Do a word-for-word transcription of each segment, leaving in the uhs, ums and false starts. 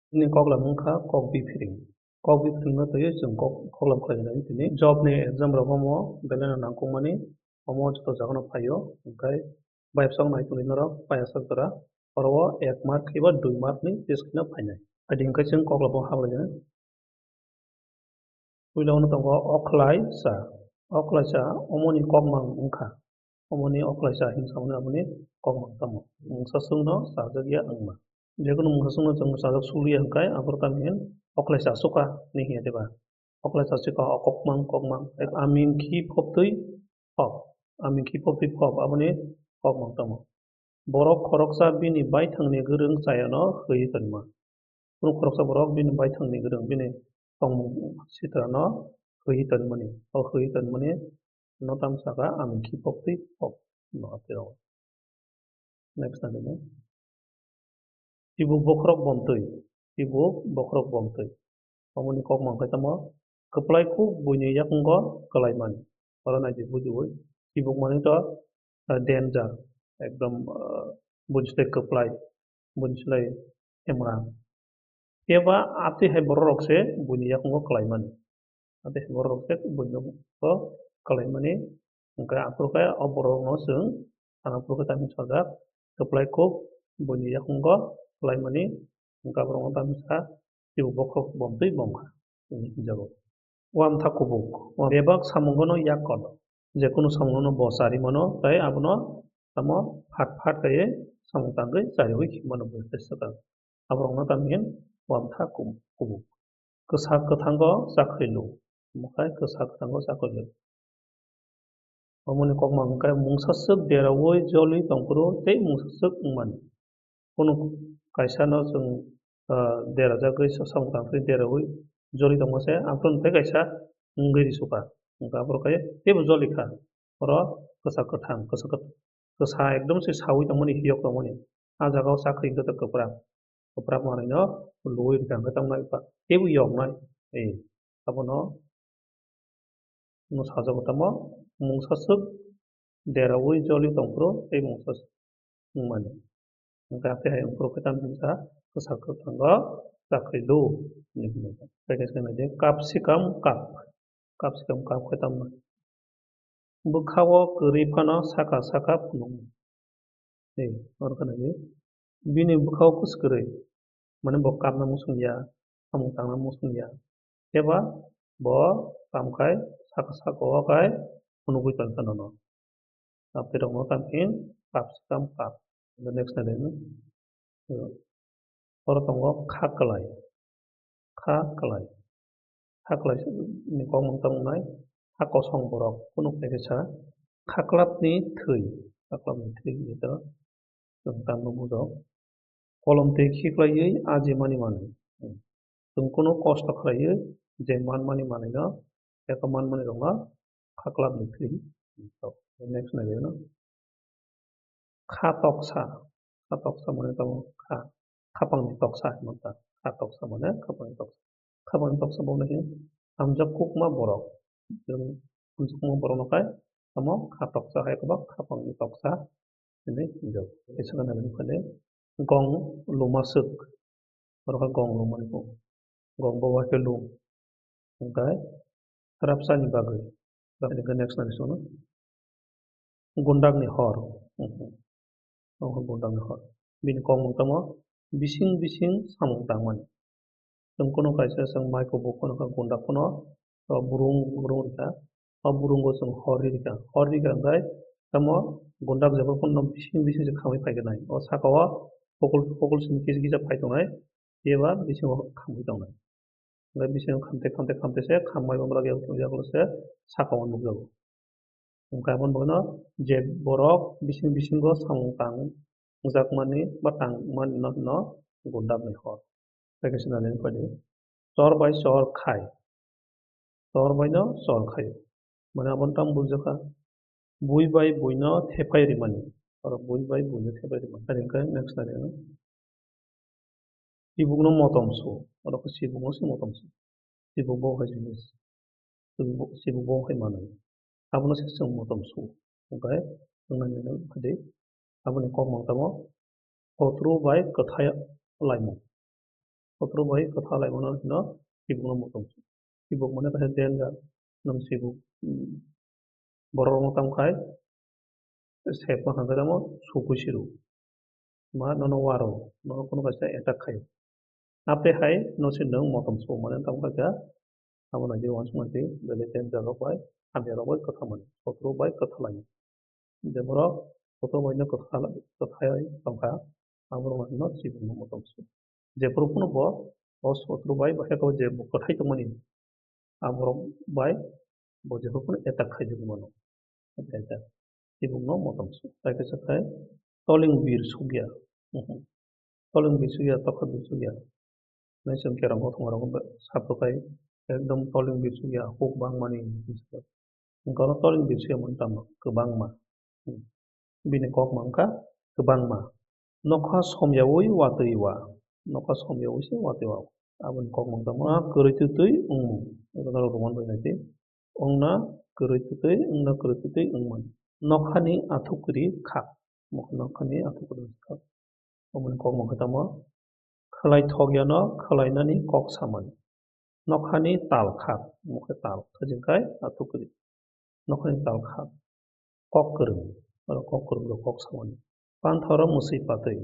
Bini koklam wngkha kok biphiring. Kok biphiringno twiwi chwng kok, koklam khlainani tini job ni exam rogo omo belai no nangkukmani, omo joto jagano phaio, hwnkhe bayapsok nai tongdi norok, paiyasak jora, oro o ek mark eba dui mark ni test kheno phainai. Adi hwnkhe chwng koklambo hablaiya. Puila ono tongo okhlaisa. Okhlaisa omoni kokmang wngkha. Omoni okhlaisa hinwi samani aboni kokmang tamo. Mungsa swkno chajakya wngma. Jekunu mungsa swkno chwng chajak sukliya hwnkhe aboro tamo hin okhlaisa aswkha hinwi hinya diba? Okhlaisa aswkha o kokmang, kokmang. Aming khi phobtwi phob. Aming khi phobtwi phob aboni kokmang tamo. Borok khoroksa bini baithangni gwrwng chayano hwi tonma. Kunu khoroksa borok bini baithangni gwrwng, bini tongmung sitrano hwi tonmani. O hwi tonmani no tamo saka aming khi phobtwi phob. No atiro. Next na dini. Tibuk bokhorok bomtwi. Tibuk bokhorok bomtwi. Omoni kokmang khe tamo kwplai kuk buini yakungo kwlaimani. Oro naidi bujiwi. Tibuk mani to, ah, danger. Ekdom, ah, buini slai kwplai. Buini slai emra. Phiya ba atwi hai borok rok se buini yakungo kwlaimani. Atwi hai borok rok se buini yakungo kwlaimani. Hwnkhe aphuru khe o borok rokno chwng sana phuru khe tamni sajak kwplai kuk buini yakungo kwlaimani. Hwnkhe borok rokno tamni sa tibuk bokhorok bomtwi bomkha hinwi hwnjago. Uamtha kubuk. Bebak samungono yak kono. Jekunu samungono bo chari mano, tei abono tamo phat phat kaiwi samung tangwi chariwi khimano bo tei swkang. Aborokno tamo hin uamtha kub-, kubuk. Kwsa kwthango chakhwi lu. Omo khai kwsa kwthango chakhwi lu. Omoni kokmang hwnkhe mungsaswk deraui joli tongphuru tei mungsaswk wngmani. Kunu kaisano chwng, ah, derajagwi sa-, samung tangphuru deraui joli tongma se, aphuru tei kaisa wngwi risukha. Hwnkhe aphuru khe teibo joli kha. Oro kwsa kwthang, kwsa kwt-, kwsa ekdom se saui tongmani, hiyok tongmani. A jagao chakhwi hwnkhe kwprak. Kwprak manwino luwi rwkha hwnkhe tamo nai pha. Teibo yoknai. Ei, abono no sajago tamo mungsaswk deraui joli tongphuru tei mungsaswk wngmani. Hwnkhe atwi hai wngphuru khe tamo hinsa kwsa kwthango chakhwi lu hinwi hwnwi. Tei khe se naidi capsicum cup. Capsicum cup khe tamo bwkhao kwrwi phano saka saka phunuknai. Ei, oro khe naidi. Bini bwkhao kwswk kwrwi. Mane bo kapna muchung ya, samung tangna muchung ya. Eba bo kam khai saka saka o khai phunugwi tongkha nono. Tapirokno tamo hin kap se kam kap. The next na deno. Oro tongo kha kwlai. Kha kwlai. Kha kwlai ni kokmung tamo wngnai. Kha kosong borok. Phunuk nai khe sa. Khaklapni thwi. Khaklapni thwi hinwi to chwng tamo bujo. Kolom twi khiklaiwi ajimani manwi. Chwng kunu kosto khlaiwi je manmani manwino, eko manmani rokno khaklapni thwi. Next nai rwno. Kha toksa. Kha toksa mane tamo kha. Khapangni toksa hinwi ta. Kha toksa mane khapangni toksa. Khapangni toksa bo nai hamjak kukma borok. Chwng hamjak kukma borok no khai tamo kha toksa hai kwbang khapangni toksa hinwi hwnjago. Kaisa gana gani phai gong luma swk. Oro khe gong luma ni kok. Gong bo wai khe lum. Hwnkhe swrapsani bagwi. Hwnkhe next nani songno. Gundakni hor. Omo gundakni hor. Bini kokmung tamo bising bising samung tangmani. Chwng kunu kaisa chwng mai kubuk phano kha gundak phano, o burung burung rikha. O burungo chwng hor ri rikha. Hor rikha hwnkhe tamo gundak jeba phano bising bising se khamwi phai khe nai. O saka o hokol hokol simi kisa kisa phai tongnai. Phiya ba bisingo khamwi tongnai. Hwnkhe bisingo khamte khamte khamte se khammai bo borok yago tongya se saka o nukjago. Hwnkhe aboni bagwino je borok bising bisingo samung tangjakmani ba tangmani no hino gundakni hor. Tei kaisa nani phadi chor bai chor khai. Chor bai no chor khai. Mane abono tamo bujakha. Bui bai buino thepai rimani. Oro bui bai buino thepai rimani. Ari hwnkhe next nai rwno. Sibukno motom su. Oro khe sibukno se motom su. Sibuk bo hai jinis. Sibuk bo, sibuk bo hai manwi. Abono se chwng motom su. Hwnkhe wngnani no phadi. Aboni kokmang tamo kotru bai kwthai laimung. Sotro bai kwtha laimano hino sibukno motom su. Sibuk mane kaisa danger, nwng sibuk, mm, borok rokno tamo khai sep ma hwnkhai tamo sukwi siru. Ma nono waro, nono kono kaisa attack khaio. Ape hai no se nwng motom su mane tamo kha kha, abo nai di uansuk nai di, belai danger rok bai, hamya rok bai kwtha mani, sotro bai kwtha laimani. Je borok sotro bai no kwtha, kwthai tongkha, abo rok no sibuk no motom su. Je phuru phano bo o sotro bai bahai khe je bo kwthai tongmani, abo rok bai bo je phuru phano attack khai jagwi mano. Attack. Sibuk no motom su. Tai kaisa khai toling bir sugya. Mhm. Toling bir sugya, tokha bir sugya. Nai chwng kerong kothoma rok saphru khai ekdom toling bir sugya, huk bangmani. Hwnkhe oro toling bir sugya mani tamo kwbangma. Hmm. Bini kok ma wngkha kwbangma. Nokha somyaui watwi wa. Nokha somyaui se watwi wa. Aboni kok ma wngkha kwrwi twtwi wngmung. Eko norok Roman bai nai di. Wngna kwrwi twtwi, wngna kwrwi twtwi wngmani. Nokhani athukri kha. Nokhani athukri kha. Aboni kok ma wngkha tamo khwlai thok yano khwlainani kok samani. Nokhani tal kha, mokhe tal kha jingkai athukri. Nokhani tal kha. Kok kwrwng, oro kok kwrwng rok kok samani. Panthoro mwswi patwi.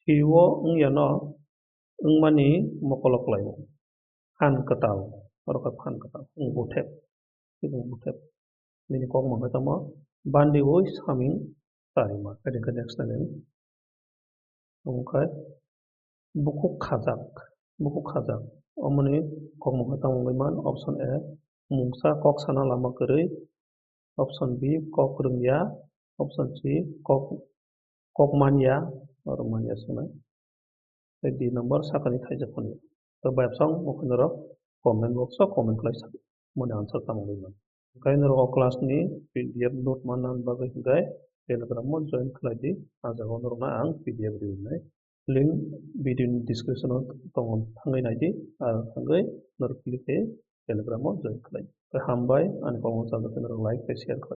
Siwo wng yano wngmani mokolo klaimung. Phan kwtal, oro khe phan kwtal. Wng buthep, wng buthep. Bini kok ma khe tamo bandi oi saming tarima. Ede khe next line. Omo khe bukhuk khajak, bukhuk khajak. Omoni kok ma khe tamo wngwi man option A. Mungsa kok sana lama kwrwi. Option B, kok rwngya. Option C, kok, kok manya, oro manya swnai. Tei D number sakani thaijak phano. Tei bayapsang mokhe norok comment box o comment khlai sa, moni answer tamo wngwi mano. Hwnkhe norok o class ni P D F note manna bagwi hwnkhe Telegram o join khlai di, a jaga o norokno ang P D F riwi nai. Link video ni description o tongo, thangwi nai di, aro thangwi norok click khe Telegram o join khlai. Tei hambai, ani kokno chajak khe norok like tei share khlai.